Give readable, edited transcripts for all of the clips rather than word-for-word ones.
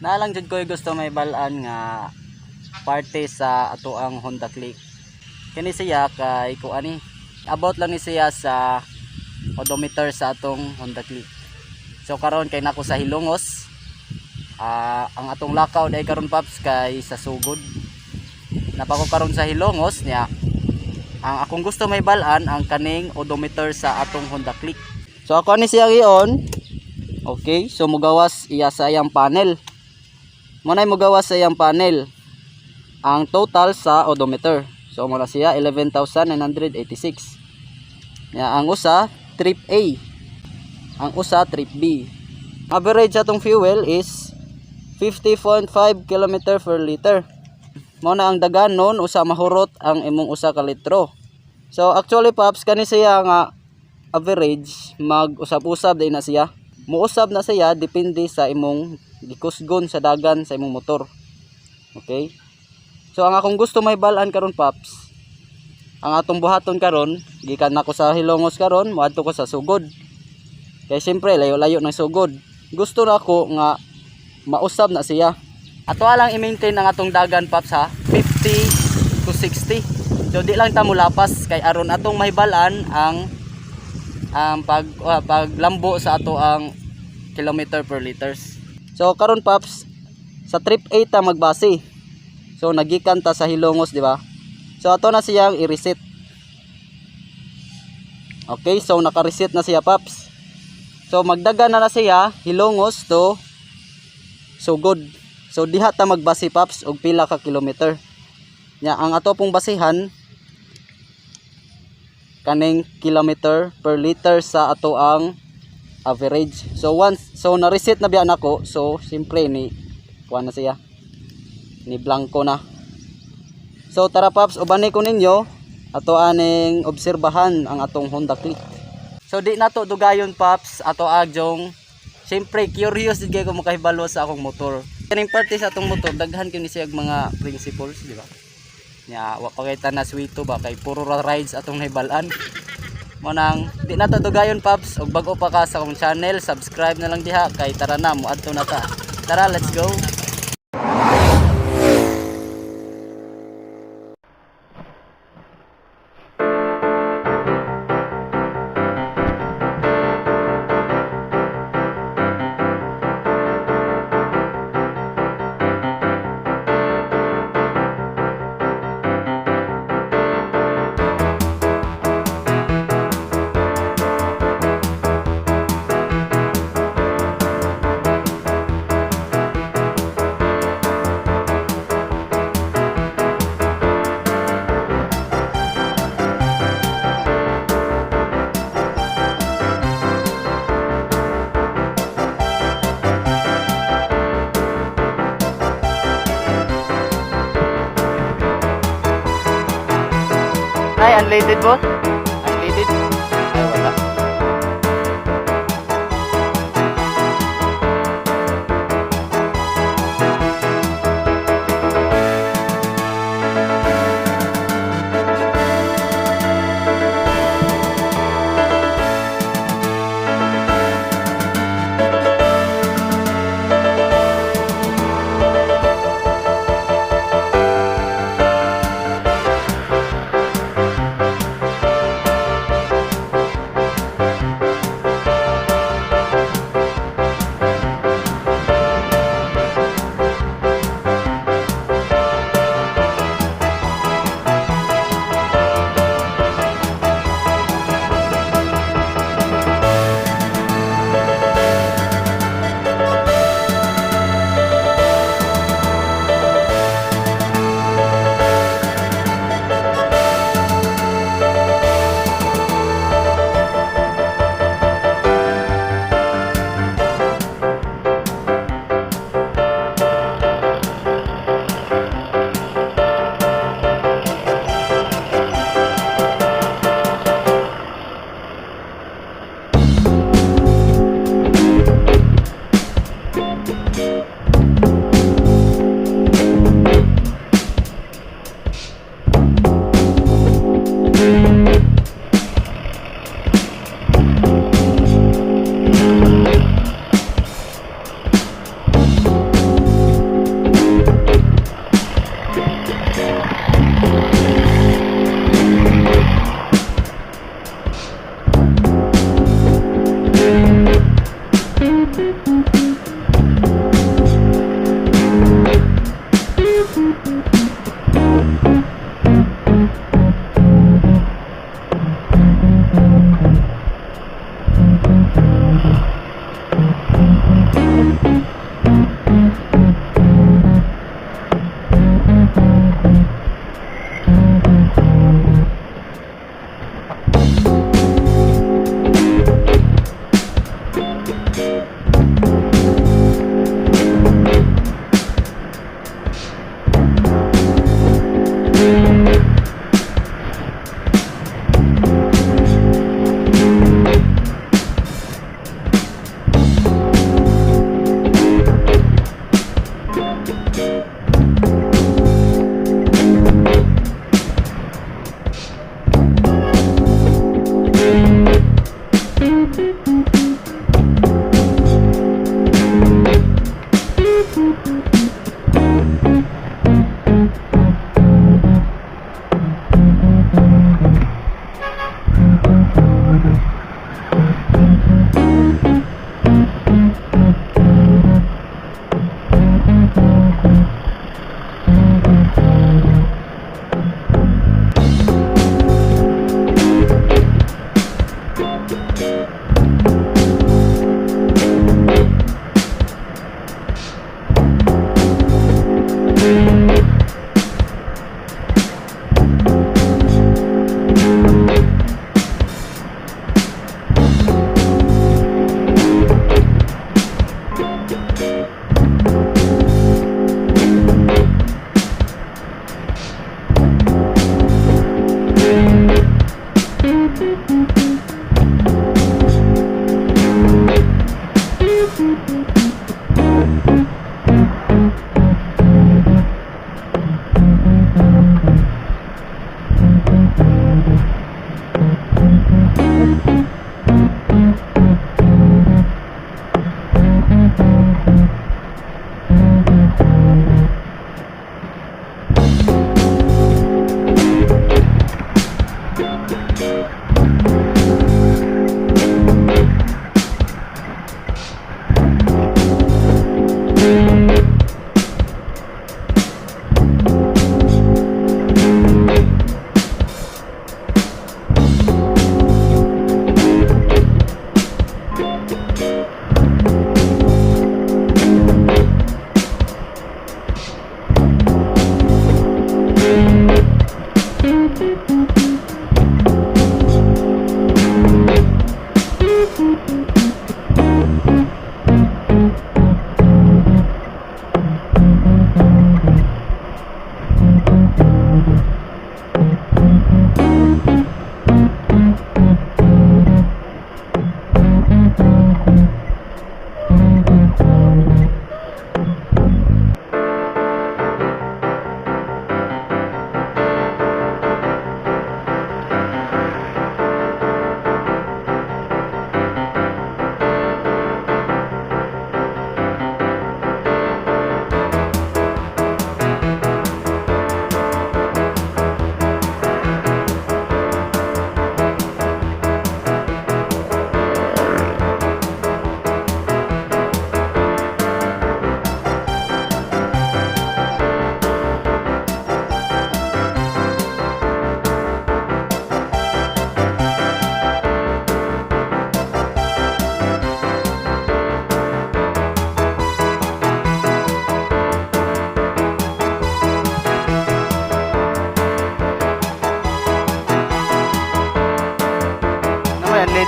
Naa lang jud ko'y gusto mahibal-an nga parte sa ato ang Honda Click. Kini siya kay kuani. About lang ni siya sa odometer sa atong Honda Click. So karon kay nako sa Hilongos. Ang atong lakaw dai karon, paps, kay sa Sugod. Napako karon sa Hilongos niya. Ang akong gusto mahibal-an ang kaning odometer sa atong Honda Click. So ako ni siya i-on. Okay, so mugawas iya sa iyang panel. Mo nay mugawas sa iyang panel. Ang total sa odometer. So mo na siya 11,986. Ya, ang usa trip A. Ang usa trip B. Average atong fuel is 50.5 km per liter. Mo na ang daganon usa mahurot ang imong usa ka litro. So actually, paps, kani siya nga average mag usab-usab din na siya. Muusab na siya depende sa imong gikusgon sa dagan sa imong motor. Okay? So ang akong gusto mahibal-an karon, paps, ang atong buhaton karon, gikan nako sa Hilongos karon, moadto ko sa Sugod. Kay siyempre layo-layo ng Sugod. Gusto na ako nga mausab na siya. Ato lang i-maintain ang atong dagan, paps, ha, 50 to 60. So di lang ta mulapas kay aron atong mahibal-an ang paglambo sa ato ang kilometer per liters. So karon, paps, sa trip A ta magbase. So nagikan ta sa Hilongos, di ba? So ato na siyang i-reset. Okay, so naka-reset na siya, paps. So magdagan na na siya Hilongos to Sugod. So diha ta magbase, paps, og pila ka kilometer. Nya ang ato pong basihan kaning kilometer per liter sa ato ang average. So once so na-reset na biya nako, so siyempre ni kuha na siya. Ni blanco na. So tara, paps, ubani ko ninyo ato aning obserbahan ang atong Honda Click. So di na to dugayon, paps, ato agjong siyempre curious jud kay ko makahibalo sa akong motor. Kaning parte sa atong motor daghan kini siya og mga principles, di ba? Nya wa pa kay ta na swito ba kay puro ra rides atong nahibal-an. Mo nang di na to dugayon, paps, og bag-o pa ka sa akong channel, subscribe na lang diha kay tara na, moadto na ta. Tara, let's go. Ay, unleaded, boss? Unleaded? Ay, wala.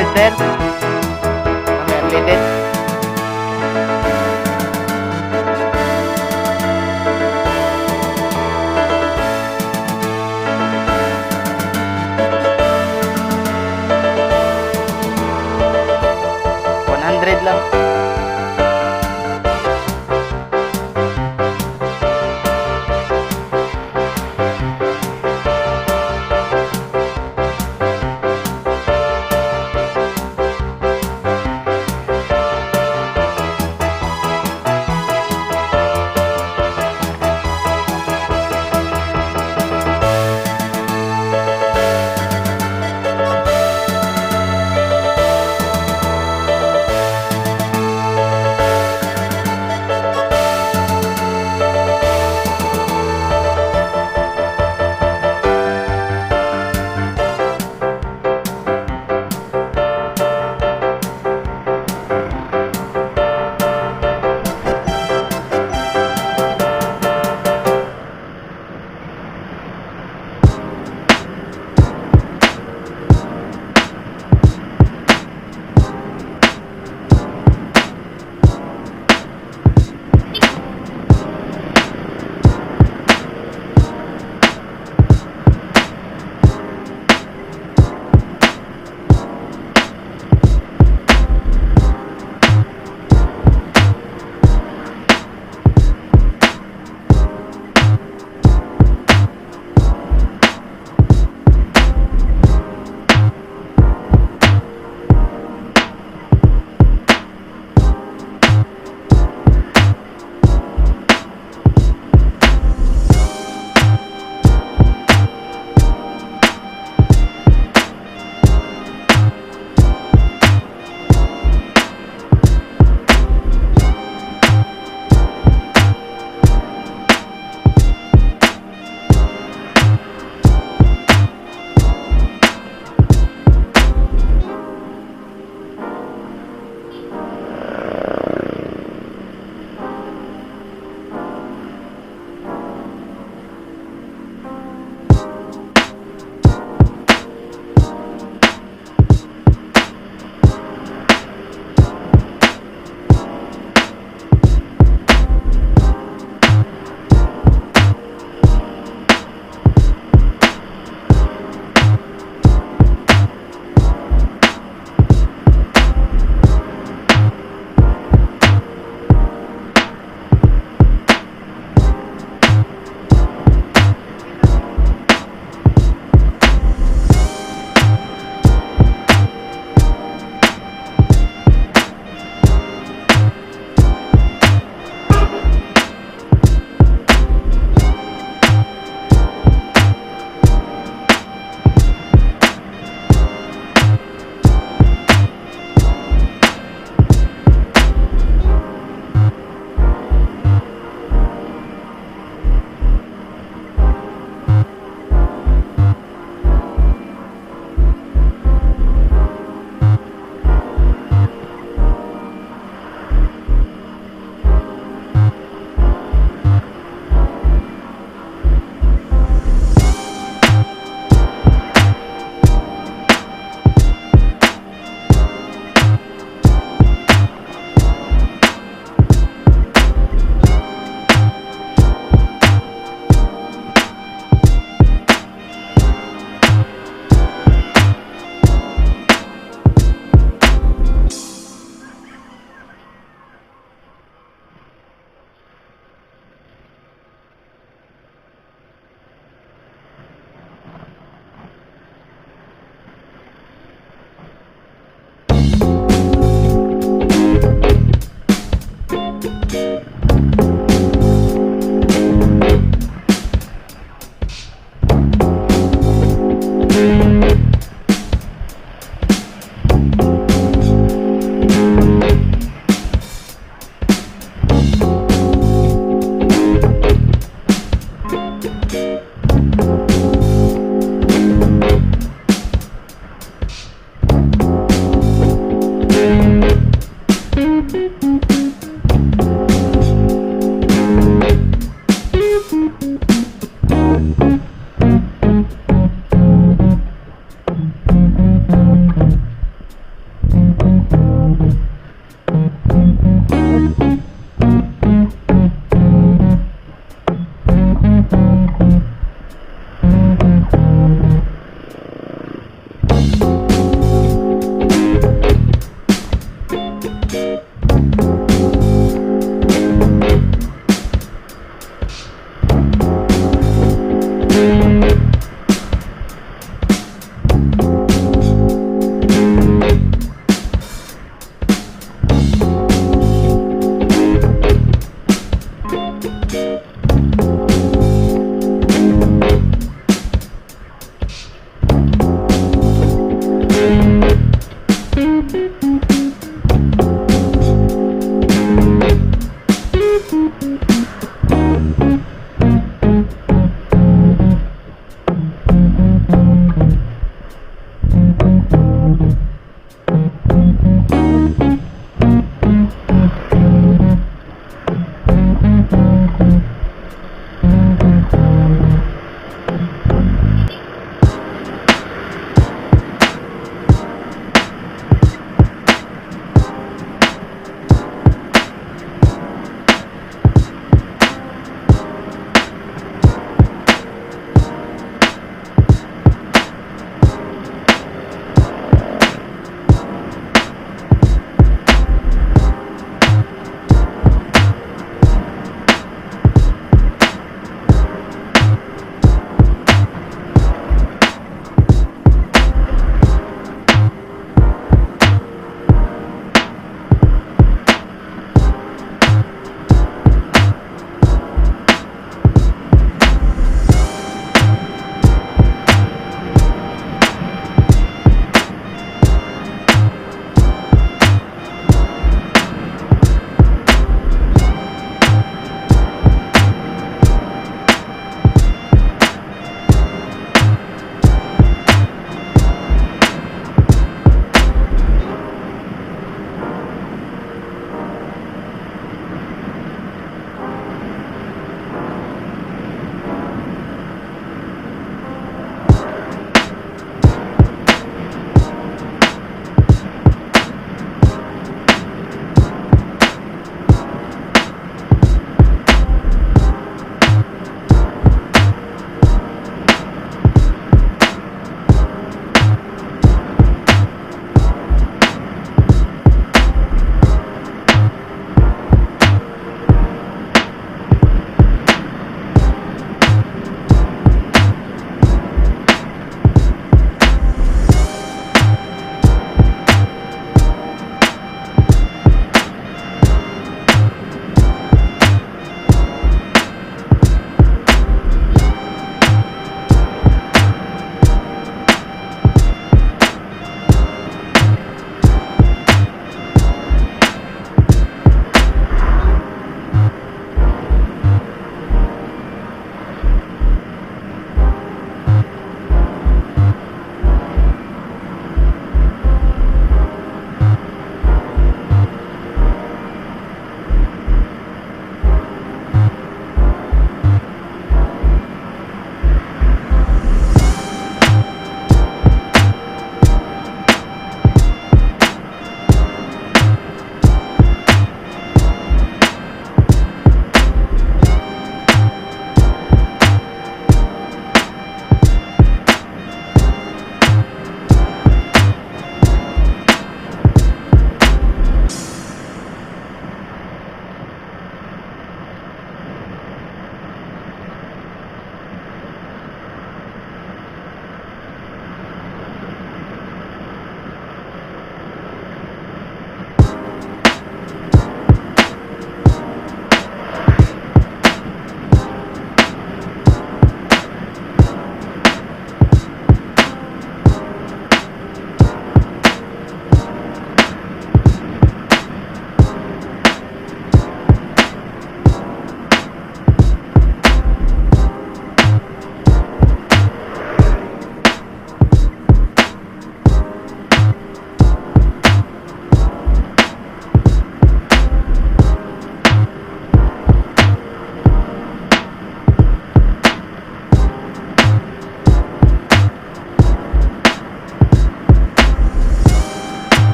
Center. Kami unleaded. 100 lang.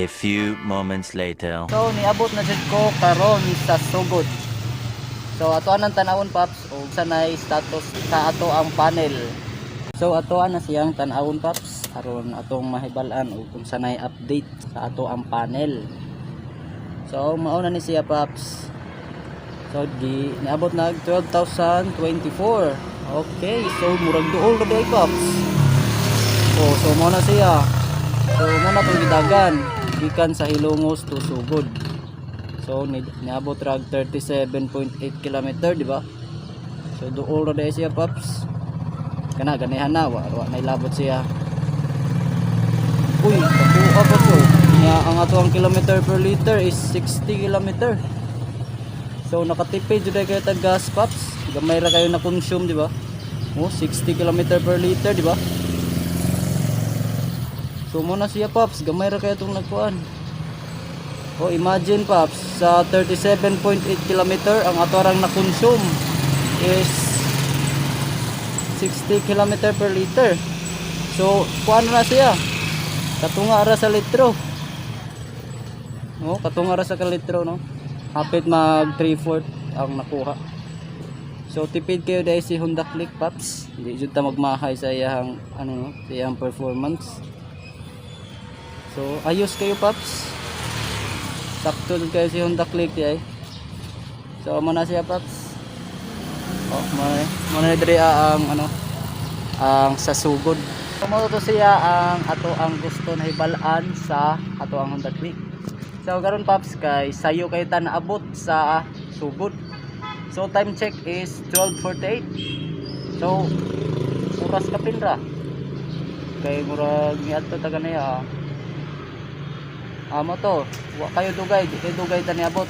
A few moments later. So niabot na jud ko karon sa Sugod. So ato anang tan-awon, paps, og sanay status sa ato ang panel. So ato na siyang tan-awon, paps, aron atong mahibal-an og kung sanay update sa ato ang panel. So mao na ni siya, paps. So di niabot nag 12,024. Okay, so murag duol ra diay, paps. Oh, so mao na siya. So mao na tong gidagan gikan sa Hilongos to Sugod. So niabot rag 37.8 km, di ba? So duol ra diay siya, paps. Kana ganihan na wa nailabot siya. Uy, kakuha pa to. Nga ang ato ang kilometer per liter is 60 kilometer. So nakatipid jud kayo tag gas, paps. Gamay ra kayo na consume, di ba? Oh, 60 kilometer per liter, di ba? So mao na siya, paps, gamay ra kayo tong nagkuan. Oh, imagine, paps, sa 37.8 kilometer ang ato rang na-consume is 60 kilometer per liter. So, kuan na siya. Katunga ra sa litro. No, katunga ra sa litro, no. Hapit mag 3/4 ang nakuha. So tipid kayo dahil si Honda Click, paps. Hindi jud ta magmahay sa iyang ano, no, sa iyang performance. So ayos kayo, paps. Sakto jud kayo si Honda Click ay. So mao na siya, paps. Oh, mao na diri ang ano ang sa Sugod. So mao to siya ang ato ang gusto na hibalaan sa ato ang Honda Click. So karon, paps, kay sayo kay ta naabot sa Sugod. So time check is 12:48. So oras kapin ra. Kay murag niadto ta ganiya. Amo to, wa kayo dugay, di kayo dugay ta niabot.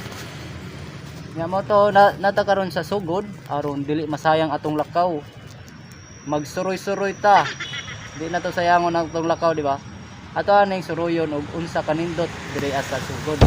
Nya mo to na, nata karon sa Sugod aron dili masayang atong lakaw. Magsuroy-suroy ta. Di na to sayangon ang atong lakaw, di ba? Ato aning suroyon og unsa kanindot diri sa Sugod.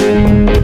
Bye.